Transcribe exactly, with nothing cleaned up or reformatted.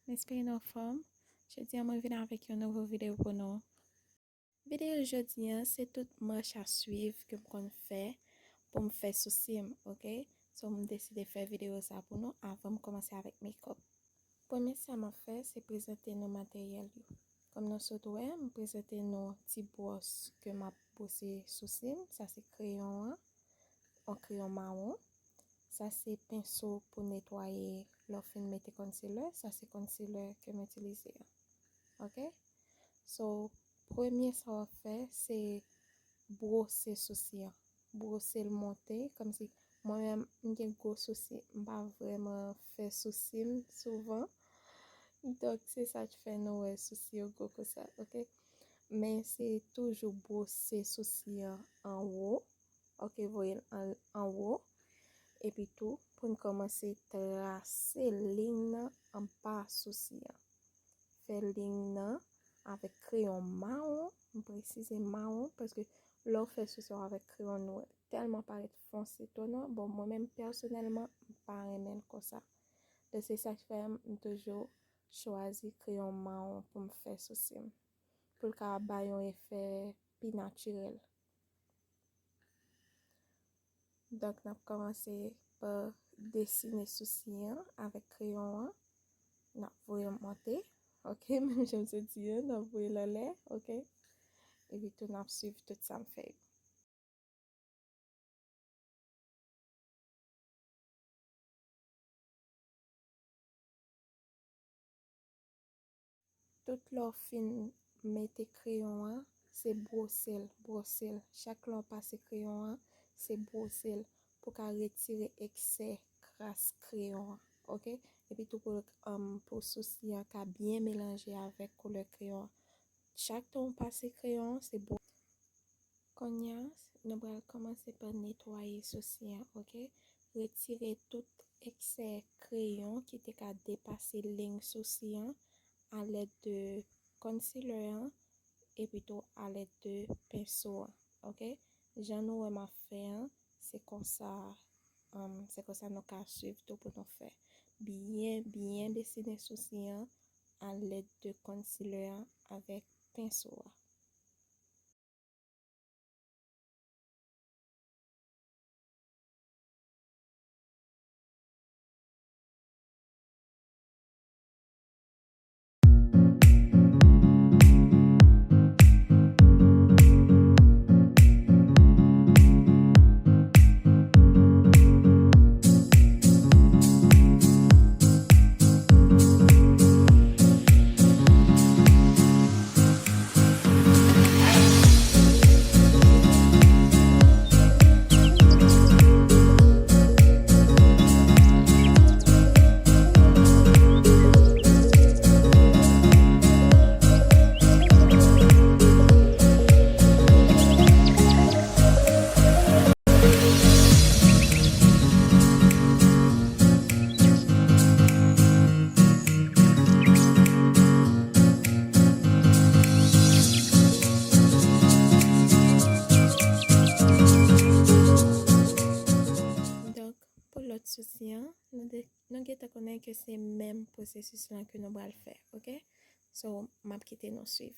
M espere nou anfòm. Jodi a mwen vin avèk yon nouvo videyo pou nou. Videyo jodi a se tout mach a swiv ke m konn fè pou m fè sousi m, oke? So m deside fè videyo sa pou nou avan m kòmanse avèk makeup. Premye sa m ap fè se prezante nou materyèl yo. Kòm nou sot wè, m prezante nou ti bwòs ke m ap bwose sousi m. Sa se kreyon an, yon kreyon mawon. Sa se penso pou netwaye lè w fin mete concealer. Sa se concealer ke m itilize an. Oke? So, premye sa w ap fè, se bwose sousi an. Bwose l monte, kòmsi mwen menm, m gen gwo sousi. M pa vrèman fè sousi m souvan. Donk, se sa k fè nou wè sousi yo gwo konsa, oke? Men se toujou bwose sousi an anwo. Oke, voye l an, anwo. Epi tou, pou n kòmanse trase liy nan anba sousi an. Fè liy nan avèk kreyon mawon, m presize mawon, paske lè w fè sousi w avèk kreyon nwè, tèlman parèt fonse twò nwa. Bon, mwen menm pèsonèlman, m pa renmen l konsa. Donk, se sa k fè m toujou chwazi kreyon mawon pou m fè sousi m. Pou l ka bay yon efè pi natirèl. Donk, n ap kòmanse pa desine sousi an avèk kreyon an. N ap voye l monte, oke, menm jan m sot di a, n ap voye l anlè, oke. Epi tou, n ap swiv tout sa m fè yo. Tout lè w fin mete kreyon an, se bwose l, bwose l. Chak lè w pase kreyon an, se bwose l pou ka retire eksè kras kreyon an, oke? Epi tou pou, um, pou sousi an ka byen melanje avèk koulè kreyon an. Chak tan w pase kreyon an, se bwose. Kounye a, nou pral kòmanse pa netwaye sousi an, oke? Retire tout eksè kreyon ki te ka depase liy sousi an alèd de concealer an, epi tou alèd de penso an, oke? Jan nou wè m ap fè an, se konsa, um, se konsa nou ka swiv tou pou nou fè. Byen, byen desine sousi an alèd de concealer an avèk penso an. Donk, pou lòt sousi an, nou de-, nou gentan konnen ke se menm pwosesis lan ke nou pral fè, oke? So, m ap kite nou swiv.